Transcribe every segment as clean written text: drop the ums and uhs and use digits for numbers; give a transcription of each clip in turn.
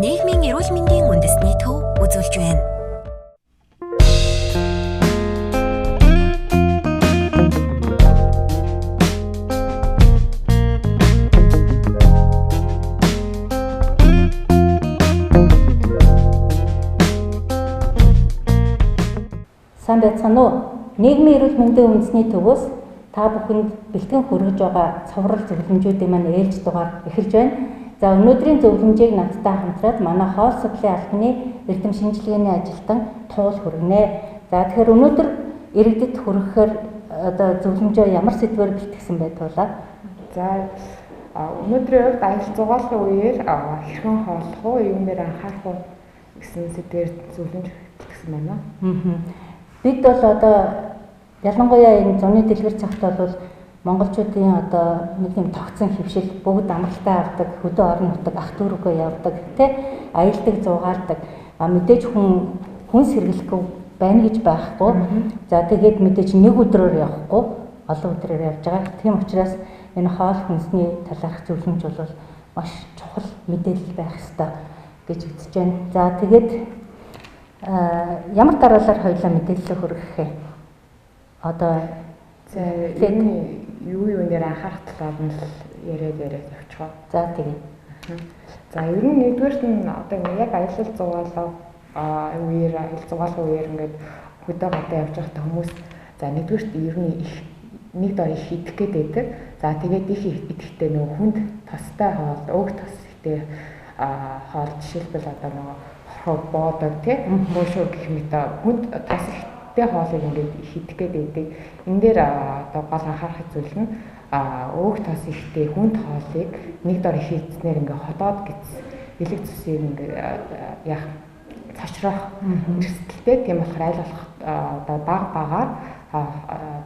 Нийгмийн эрүүл мэндийн үндэсний төв үзүүлж байна. Сайн байцгаана уу? Нийгмийн эрүүл мэндийн үндэсний төвөөс та бүхэнд бэлтгэн хүргэж байгаа цоврал зөвлөмжүүдийн маань ээлж дугаар эхэлж байна. За өнөөдрийн зөвлөмжийг надтай хамтраад манай хоол судлалын албаны эрдэм шинжилгээний ажилтан Туул хүргэнэ. За тэгэхээр өнөөдөр иргэдэд хүргэхээр одоо зөвлөмжөө ямар сэдвээр бэлтгэсэн бэ Туулаа? За өнөөдрийн хувьд аялал зугаалгын үеэр хэрхэн хооллох уу, юун дээр анхаарах уу гэсэн сэдвээр зөвлөмж бэлтгэсэн байна. Бид бол одоо ялангуяа энэ зуны дэлгэр цагт бол монголчуудын одоо нэг юм тогтсон хэвшил бүгд амралтаа авдаг, хөдөө орон нутаг ах дүүргөө явдаг, тэ аялдаг, зугаалдаг. А мэдээж хүн сэргэлэхгүй байна гэж байхгүй. За тэгээд мэдээж нэг өдрөөр явахгүй, олон өдрөөр явж байгаа. Тийм учраас энэ хоол хүнсний талаарх зөвлөмж бол маш чухал мэдээлэл байх ёстой гэж үзэж байна. За тэгээд ямар дараалал хоёлаа мэдээлэл хүргэх вэ? Одоо за энэ юунээр анхаарах талаар нь л яриад явчихаа. За тэгээ. За ер нь нэгдүгээрт нь одоо яг аялал зугаалга үеэр аялал зугаалгын үеэр ингээд хөдөө гадаа явж байхдаа хүмүүс за нэгдүгээрт ер нь их нэг дор их идэх гээд байдаг. За тэгээд их идэхдээ нөгөө хүнд тостой хоол, өг тос ихтэй хоол жишээлбэл одоо нөгөө хорхоо боодог тий хөшөө гэх мэт хүнд тос ихтэй хоолыг ингээд их идэх гээд байдаг. Энэ дээр одоо гол анхаарах зүйл нь өөх тос ихтэй хүнд хоолыг нэг дор их идснээр ингээд ходоод гэц элэг цусыг ингээд яах цочрох эрсдэлтэй. Тийм болохоор аль болох одоо баг багаар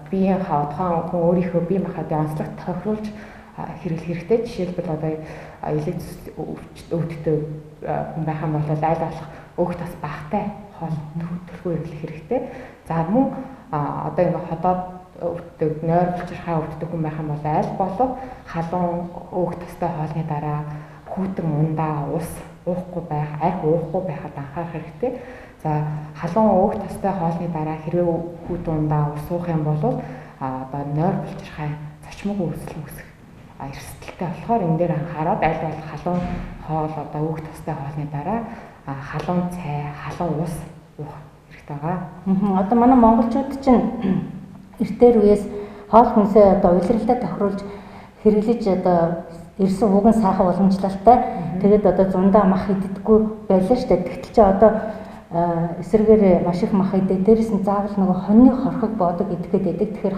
биеийн тухайн хүн өөрийнхөө бие махбодын онцлогт тохируулж хэрэглэх хэрэгтэй. Жишээлбэл одоо элэг цус өвдөлттэй хүн байх юм бол аль болох өөх тос багатай хоол төлхөө хэрэглэх хэрэгтэй. За мөн одоо ингээ ходоод өвддөг, нойр булчирхай өвддөг хүн байх юм бол аль болох халуун өөх тостой хоолны дараа хүйтэн ундаа ус уухгүй байх, арх уухгүй байхад анхаарах хэрэгтэй. За халуун өөх тостой хоолны дараа хэрвээ хүйтэн ундаа ус уух юм бол одоо нойр булчирхай цочмог үүсэл үүсэх эрсдэлтэй болохоор энэ дээр анхаарад аль болох халуун хоол одоо өөх тостой хоолны дараа халуун цай, халуун ус уух хэрэгтэй байгаа. Одоо манай монголчууд чинь эртээр үеэс хоол хүнсээ одоо улиралдаа тохируулж хэрэглэж одоо ирсэн уг нь сайхан уламжлалтай. Тэгээд одоо зундаа мах иддэггүй байлаа шүү дээ. Тэгтэл чи одоо эсрэгээр маш их мах идэ. Дээрээс нь заавал нөгөө хоньны хорхог боодог идэх гээд байдаг. Тэгэхээр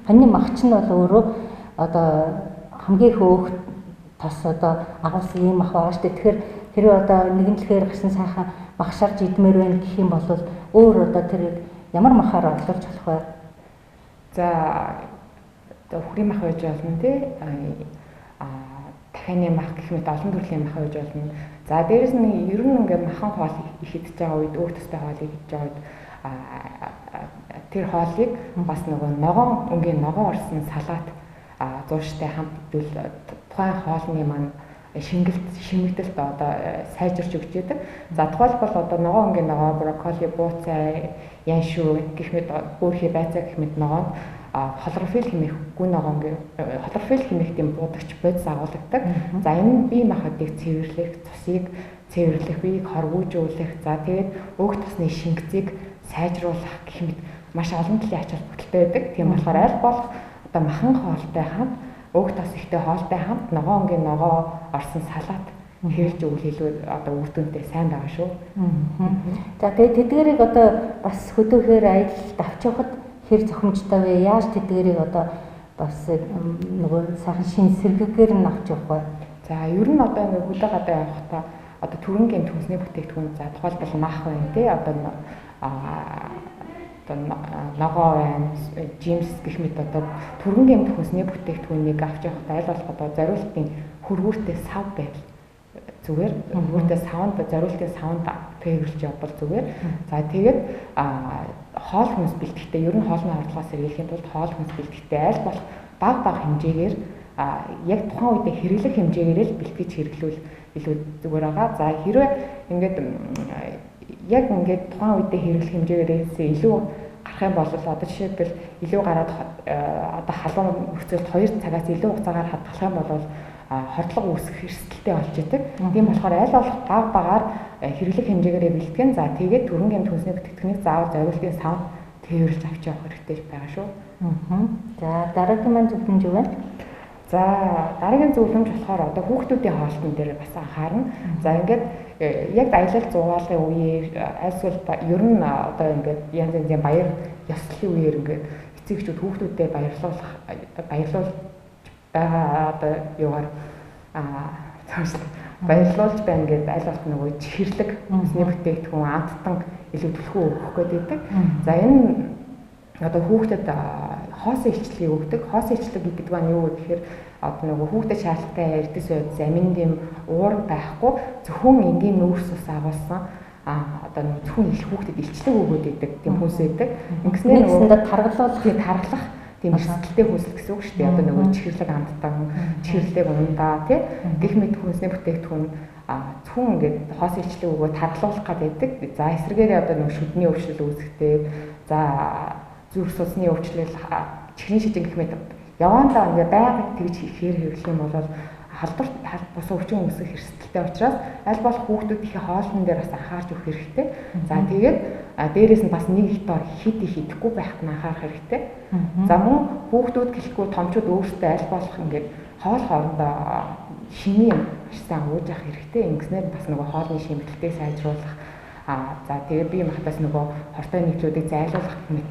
хоньны мах чинь бол өөрөө одоо хамгийн их өөх тос одоо агуулсан ийм мах байгаа шүү дээ. Тэгэхээр хэрвээ одоо нэгэн дэлхээр гарсан сайхан мах шарж идмээр байна гэх юм бол өөр одоо тэрийг ямар махаар орлуулж болох вэ? За одоо үхрийн мах байж болно тий. Дахианы мах гэх мэт олон төрлийн мах байж болно. За дээрэс нь ер нь ингээд махан хоол их идэж байгаа үед, өөх тостой хоолыг идэж байгаа үед тэр хоолыг бас нөгөө ногоон өнгийн ногоон орсон салат зууштай хамт идвэл тухайн хоолны маань шимэгдэлт одоо сайжирч өгч яадаг. За тухайлбал одоо ногоон өнгийн ногоо, брокколи, бууцай, яншүү гэх мэт бөөрхий байцаа гэх мэт ногоонд хлорофилл хэмээх гүн ногоон хлорофилл хэмээх тийм буудагч бодис агуулгадаг. За энэ нь бие махбодыг цэвэрлэх, цусыг цэвэрлэх, биеийг хоргуужуулах, за тэгээд өөх тосны шингэцийг сайжруулах гэх мэт маш олон төрлийн ач холбогдолтой байдаг. Тийм болохоор аль болох одоо махан хоолтой хамт өөх тос ихтэй хоолтой хамт ногоон өнгийн ногоо орсон салат хэрэглэж өгвөл илүү одоо үр дүнтэй сайн байгаа шүү. За тэгээд тэдгэрийг одоо бас хөдөөхөр аялалд авч явахад хэр зохимжтой вэ? Яаж тэдгэрийг одоо бас нөгөө сайхан шин сэргэгээр нь авч явах вэ? За ер нь одоо ингээ хөдөө гадаа явахдаа одоо түрэнгийн төмсний бүтээгдэхүүн за тухайлбал мах байна тий одоо одоо ногоо байна, жимс гэх мэт одоо түргэн гэмт хүнсний бүтээгдэхүүнийг авч явахдаа аль болох одоо зориултын хөргүүртэй сав байвал зүгээр. Хөргүүртэй савнд зориултын савнд тээвэрлж явбал зүгээр. За тэгээд хоол хүнс бэлтгэхдээ ер нь хоолны хордлогоос сэргийлэхийн тулд хоол хүнс бэлтгэхдээ аль болох бага бага хэмжээгээр яг тухайн үедээ хэрэглэх хэмжээгээр л бэлтгэж хэрэглүүл илүү зүгээр байгаа. За хэрвээ ингээд яг ингээд тухайн үедээ хэрэглэх хэмжээгээрээс илүү гарах юм бол одоо жишээлбэл илүү гараад одоо халуун нөхцөлд 2 цагаас илүү хугацаагаар хадгалах юм бол хордлого үүсгэх эрсдэлтэй болж идэг. Тийм болохоор аль болох баг багаар хэрэглэх хэмжээгээрээ бэлтгэн. За тэгээд түргэн гэмт хүнсний бүтээгдэхүүнийг заавал зориултын савд тээвэрлж авч явах хэрэгтэй байгаа шүү. За дараагийн маань зөвлөмж юу вэ? За дараагийн зөвлөмж болохоор одоо хүүхдүүдийн хоолтон дээр бас анхаарна. За ингээд яг аялал зугаалгын үеэр альсвал ер нь одоо ингээд янз янзын баяр ёслолын үеэр ингээд эцэг эхчүүд хүүхдүүдэд баярлуулж байгаа одоо юугаар баярлуулж байна гэдээ аль болох нөгөө чихэрлэг хүнсний бүтээгдэхүүн амттан илүү түлхүү өгөх гэдэг. За энэ одоо хүүхдэд хоосон илчлэгийг өгдөг. Хоосон илчлэг гэдэг нь юу вэ гэхээр одоо нөгөө хүүхдэд шаардлагатай эрдэс байдас амин дэм уурга байхгүй зөвхөн энгийн нүүрс ус агуулсан одоо нөгөө зөвхөн их хүүхдэд илчлэг өгөөд идэг тийм хүнс байдаг. Ингэснээр нөгөө таргалуулах тийм эрсдэлтэй хүнс гэсэн үг шүү дээ. Одоо нөгөө чихэрлэг амттан, чихэрлэг ундаа тий гэх мэт хүнсний бүтээгдэхүүн зөвхөн ингээд хоосон илчлэг өгөө таргалуулах гэдэг. За эсрэгээрээ одоо нөгөө шүдний өвчлөл үүсэхтэй. За зүрх судасны өвчлөл, чихрийн шижин гэх мэт явандаа ингээ байнга тэгж ихээр хэрэглэх юм бол халдвар бус өвчин үүсгэх эрсдэлтэй учраас аль болох хүүхдүүдийнхээ хоолн дээр бас анхаарч өгөх хэрэгтэй. За тэгээд дээрээс нь бас нэг их дор хит их идэхгүй байхад нь анхаарах хэрэгтэй. За мөн хүүхдүүд гэлэхгүй томчууд өөрсдөө аль болох ингээд хоол хоорондоо шимийн юм маш сайн ууж явах хэрэгтэй. Ингэснээр бас нөгөө хоолны шимтгэлтэй сайжруулах за тэгээд бие махбодоос нөгөө хортой нэгтлүүдийг зайлуулах гэх мэт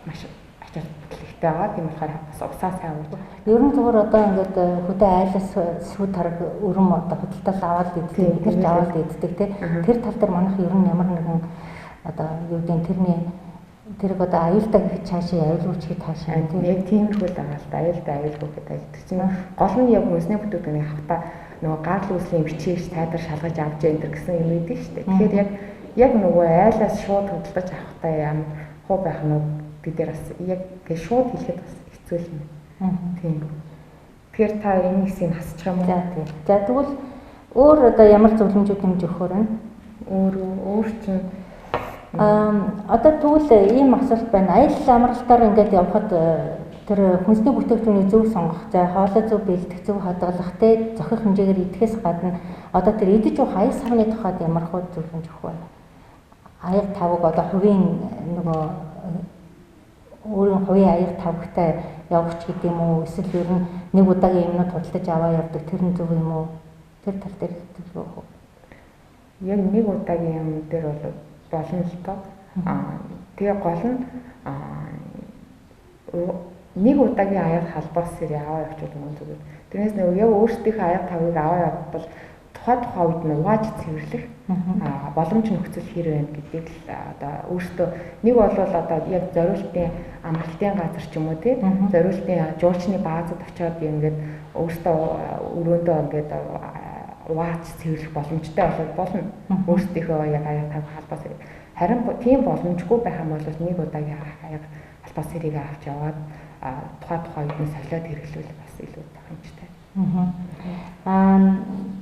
маш ач холбогдолтой байгаа. Тийм болохоор бас усаа сайн ууж. Ер нь зүгээр одоо ингээд хөдөө айлаас сүү тараг өрөм одоо худалдаал аваад иддэг, бид нар ч аваад иддэг тий. Тэр тал дээр манайх ер нь ямар нэгэн одоо юу гэдэг тэрний тэрэг одоо аюултай гэхэд цаашаа аюулгүй ч гэхэд таашаа тий. Яг тиймэрхүү л байгаа л да. Аюултай аюулгүй гэдэг айлдаг чинь гол нь яг хүнсний бүтээгдэхүүнийг авахтаа нөгөө гарал үүслийн бичээж тайдар шалгаж авч энэ төр гэсэн юм өгдөг шүү дээ. Тэгэхээр яг нөгөө айлаас шууд худалдаж авахтаа ямар хуу байх нь бид дээр бас яг гээ шууд хэлэхэд бас хэцүү л юм. Тийм. Тэгэхээр та энэ хэсгийг хасчих юм уу? За тийм. За тэгвэл өөр одоо ямар зөвлөмжүүд нэмж өгөхөр вэ? Өөр чинь одоо тэгвэл ийм асуулт байна. Аялал амралтаар ингээд явхад тэр хүнсний бүтээгдэхүүнийг зөв сонгох, за хоолой зөв бэлдэх, зөв хадгалах, тэ зохих хэмжээгээр идэхээс гадна одоо тэр идэж уух аяг савны тухайд ямар хуу зөвлөмж өгөх вэ? Аяг тавг одоо хувийн нөгөө өөрийн хувийн аяг тавгтай явах ч гэдэг юм уу? Эсвэл ер нь нэг удаагийн юмнууд худалдаж аваа явдаг тэр нь зөв юм уу? Тэр тал дээр зөвлөгөө өгөх үү? Яг нэг удаагийн юм дээр бол болно л доо. Тэгээ гол нь нэг удаагийн аяг халбаас сэрээ аваа явуул мөн зүгээр. Тэрнээс нөгөө яг өөрсдийнхөө аяг тавыг аваа явбал тухай үед нь угааж цэвэрлэх боломж нөхцөл хэр байна гэдгийг л одоо өөртөө нэг болвол одоо яг зориултын амралтын газар ч юм уу тий зориултын жуулчны баазад очиод ингээд өөртөө өрөөндөө ингээд угааж цэвэрлэх боломжтой болоод болно. Өөрсдийнхөө яг аяг тавих халбаас хэрэг. Харин тийм боломжгүй байх юм бол нэг удаагийн аяг халбаас хэрийг авч яваад тухай үед нь солиод хэрэглүүл бас илүү тохиромжтой.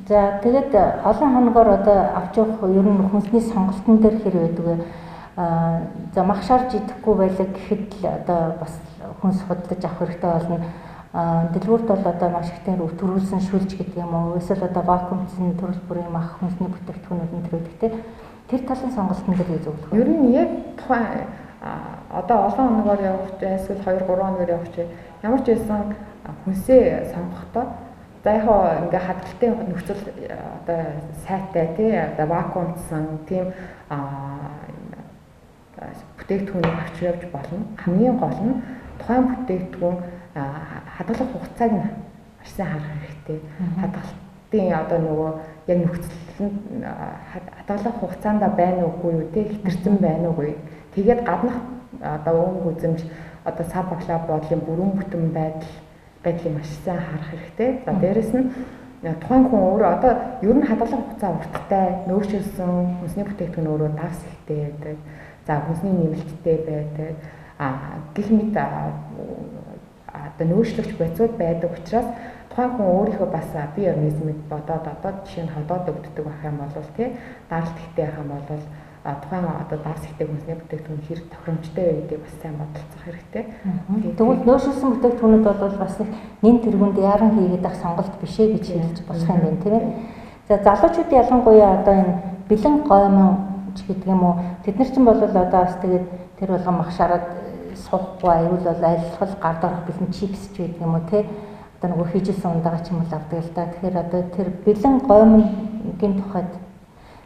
За тэгээд олон хоногоор одоо авч явах ер нь хүнсний сонголтын дээр хэр байдаг вэ? За мах шарж идэхгүй байлаа гэхэд л одоо бас хүнс худалдаж авах хэрэгтэй болно. Дэлгүүрт бол одоо маш ихтэй төрүүлсэн шүлж гэдэг юм уу? Эсвэл одоо вакуумцсан төрөл бүрийн мах хүнсний бүтээгдэхүүнүүд нь тэр байдаг те. Тэр талын сонголтын дээр юу зөвлөх вэ? Ер нь яг тухайн одоо олон хоногоор явах эсвэл 2 3 хоногоор явах ямар ч байсан хүнсээ сонгохдоо за яг хоо ингээ хадгалтын нөхцөл одоо сайтай тий одоо вакуумдсан тийм бүтээгдэхүүнийг авч явж болно. Хамгийн гол нь тухайн бүтээгдэхүүн хадгалах хугацааг нь маш сайн харах хэрэгтэй. Хадгалтын одоо нөгөө яг нөхцөл нь хадгалах хугацаанд байна уугүй юу тий хэтэрсэн байна уугүй. Тэгээд гаднах одоо өнгө үзэмж одоо сав баглаа бодлын бүрэн бүтэн байдлыг маш сайн харах хэрэгтэй. За дээрэс нь тухайн хүн өөрөө одоо ер нь хадгалах хугацаа урттай, нөөшилсөн хүнсний бүтээгдэхүүн өөрөө давс ихтэй байдаг. За хүнсний нэмэлттэй байдаг. Гэх мэт одоо нөөшлөгч бодисууд байдаг учраас тухайн хүн өөрийнхөө бас бие организмыг бодоод одоо жишээ нь ходоод өгддөг байх юм бол тий даралт ихтэй байх юм бол тухайн одоо давс ихтэй хүнсний бүтээгдэхүүн хэр тохиромжтой вэ гэдгийг бас сайн бодолцох хэрэгтэй. Тэгвэл нөөшилсөн бүтээгдэхүүнүүд бол бас их нэн тэргүүнд яаран хийгээд ах сонголт биш ээ гэж хэлж болох юм байна, тийм ээ. За залуучууд ялангуяа одоо энэ бэлэн гоймон ч гэдэг юм уу, тэд нар чинь бол одоо бас тэгээд тэр болгон мах шараад суухгүй аюул бол айлтгал гард орох бэлэн чипс ч гэдэг юм уу, тий. Одоо нөгөө хийжсэн ундагаа ч юм уу авдаг л да. Тэгэхээр одоо тэр бэлэн гоймонгийн тухайд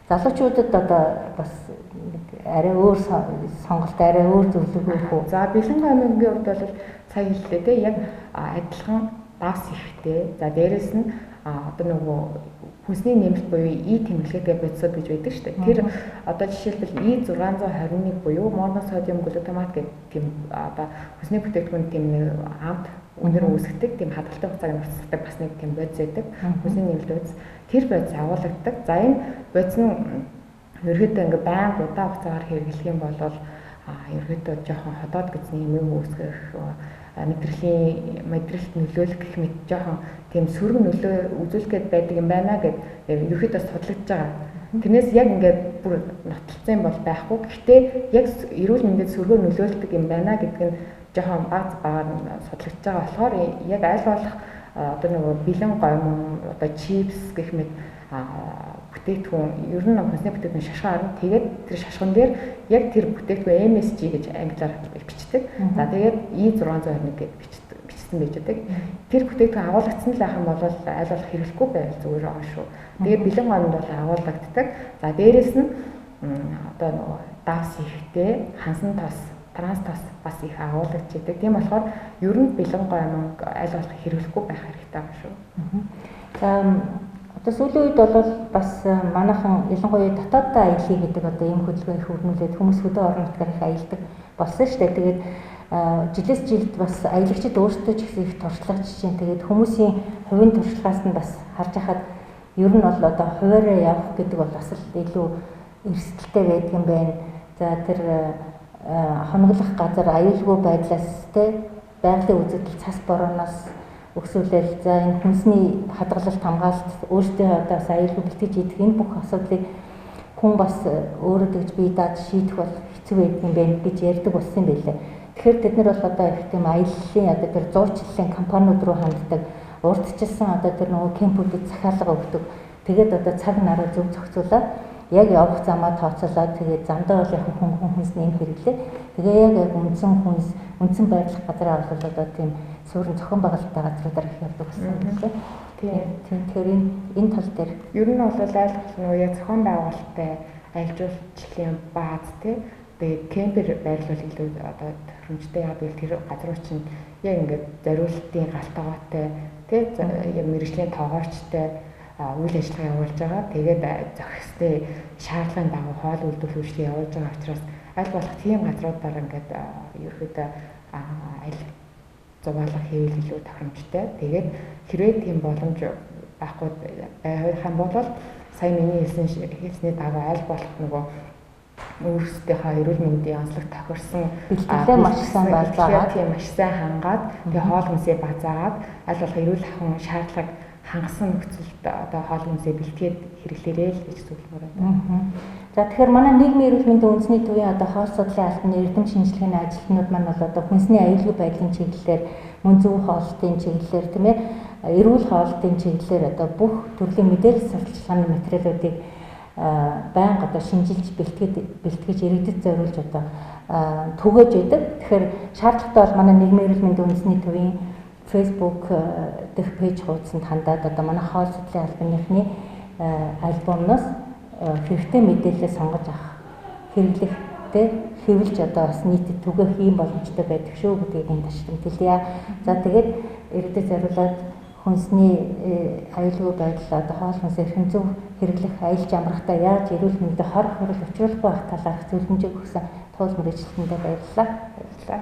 залуучуудад одоо бас нэг арай өөр сонголт, арай өөр зөвлөгөө өгөх үү? За бэлэн гоймонгийн хувьд бол сая хэллээ те, яг адилхан давс ихтэй. За дээрэс нь одоо нөгөө хүнсний нэмэлт буюу И тэмдэглэгээтэй бодисууд гэж байдаг шүү дээ. Тэр одоо жишээлбэл E621 буюу моносодиум глутамат гэдэг тийм одоо хүнсний бүтээгдэхүүн тийм нэг амт өндөр үүсгдэг тийм хадгалтай хугацааг нурцдаг бас нэг тийм бодис байдаг. Хүнсний нэмэлт бодис. Тэр бодис агуулгадаг. За энэ бодис нь ерөөдөө ингээ байнга удаан хугацаагаар хэрэглэх юм бол ерөөдөө жоохон ходоод гэсний эмээг үүсгэх, мэдрэлийн мэдрэлт нөлөөлөх гэх мэт жоохон тийм сөрөг нөлөө үзүүлэх гээд байдаг юм байна гэд ерөөхдөө судлагдж байгаа. Тэрнээс яг ингээд бүр нотолцсон бол байхгүй. Гэхдээ яг эрүүл мэндэд сөргөөр нөлөөлдөг юм байна гэдг нь жоохон баг багаар судлагдж байгаа болохоор яг аль болох одоо нөгөө бэлэн гоймон, одоо чипс гэх мэт бүтээгдэхүүн ер нь хүнсний бүтээгдэхүүн шашган харна. Тэгээд тэр шашган дээр яг тэр бүтээгдэхүүн MSG гэж англиар бичдэг. За тэгээд E621 гэж бичсэн байж байдаг. Тэр бүтээгдэхүүн агуулгдсан л байх юм бол аль болох хэрэглэхгүй байвал зүгээр байгаа шүү. Тэгээд бэлэн гомонд бол агуулгаддаг. За дээрэс нь одоо нөгөө давс ихтэй, хансан тос, транс тос бас их агуулгаддаг. Тийм болохоор ер нь бэлэн гомон аль болох хэрэглэхгүй байх хэрэгтэй байгаа шүү. За одоо сүүлийн үед бол бас манайхан ялангуяа дотооддоо аялъя гэдэг одоо ийм хөдөлгөөн их өрнүүлээд хүмүүс хөдөө орон нутгаар их аялдаг болсон шүү дээ. Тэгээд жилээс жилд бас аялагчид өөрсдөө ч гэсэн их туршлагач чинь тэгээд хүмүүсийн хувийн туршлагаас нь бас харж хахад ер нь бол одоо хуваараа явах гэдэг бол бас л илүү эрсдэлтэй байдаг юм байна. За тэр хоноглох газар аюулгүй байдлаас те байгалийн үзэгдэл цас борооноос өксүүлэл, за энэ хүнсний хадгалалт, хамгаалалт, өөртөө одоо бас аюулгүй бэлтгэж идэх энэ бүх асуудлыг хүн бас өөрөө тэгж бие дааж шийдэх бол хэцүү байдаг юм байна гэж ярьдаг болсон юм байлээ. Тэгэхээр тэд нар бол одоо их тийм аяллаа одоо тэр зуучлалын компаниуд руу ханддаг, урдчилсан одоо тэр нөгөө кемпүүдэд захиалга өгдөг. Тэгээд одоо цаг нараа зөв зохицуулаад яг явах замаа тооцоолоод тэгээд замдаа бол яг хүн хүнсний юм хэрэглээ. Тэгээ яг үндсэн хүнс, үндсэн байрлах газараа бол одоо тийм суурин зохион байгуулалттай газруудаар их явдаг болсон юм лээ. Тийм. Тэгэхээр энэ тал дээр ер нь бол айл болох нөгөө яг зохион байгуулалттай аялал жуулчлалын бааз тий. Тэгээд кемпер байрлуул илүү одоо тохиромжтой, яг гэвэл тэр газруу чинь яг ингээд зориултын гал тогоотой тий, яг мэргэжлийн тоогоорчтой үйл ажиллагаа явуулж байгаа. Тэгээд зохистой шаардлагын дагуу хоол үйлдвэрлэх үйлчлэгээ явуулж байгаа учраас аль болох тийм газруудаар ингээд ерөөхдөө аль зугаалга хийвэл илүү тохиромжтой. Тэгээд хэрвээ тийм боломж байхгүй байх юм бол сая миний хэлсний дагуу аль болох нөгөө өөрсдийнхөө эрүүл мэндийн онцлог тохирсон бэлтгэлээ маш сайн базаагаад, тийм маш сайн хангаад, тэгээ хоол хүнсээ базаагаад аль болох эрүүл ахуйн шаардлагыг хангасан нөхцөлд одоо хоол хүнсээ бэлтгээд хэрэглээрэй л гэж зөвлөмөр байна. За тэгэхээр манай нийгмийн эрүүл мэндийн үндэсний төвийн одоо хоол судлалын албаны эрдэм шинжилгээний ажилтнууд маань бол одоо хүнсний аюулгүй байдлын чиглэлээр, мөн зөв хоолтын чиглэлээр, тийм ээ, эрүүл хоолтын чиглэлээр одоо бүх төрлийн мэдээлэл сурталчилгааны материалуудыг байнга одоо шинжилж бэлтгэж иргэдэд зориулж одоо түгээж байдаг. Тэгэхээр шаардлагатай бол манай нийгмийн эрүүл мэндийн үндэсний төвийн Facebook дэх пэйж хуудсанд хандаад одоо манай хоол судлалын албаныхны альбомноос хэрэгтэй мэдээлэлээ сонгож авах, хэрэглэх, тэ хэвлж одоо бас нийтэд түгээх ийм боломжтой байдаг шүү гэдгийг энд ташрамт хэлье. За тэгээд иргэдэд зориулаад хүнсний аюулгүй байдал, одоо хоол хүнсээ эрхэм зөв хэрэглэх, аялж амрахдаа яаж эрүүл мэндэд хор хурал учруулахгүй байх талаарх зөвлөмжийг өгсөн туул мэргэжилтэндээ баярлалаа. Баярлалаа.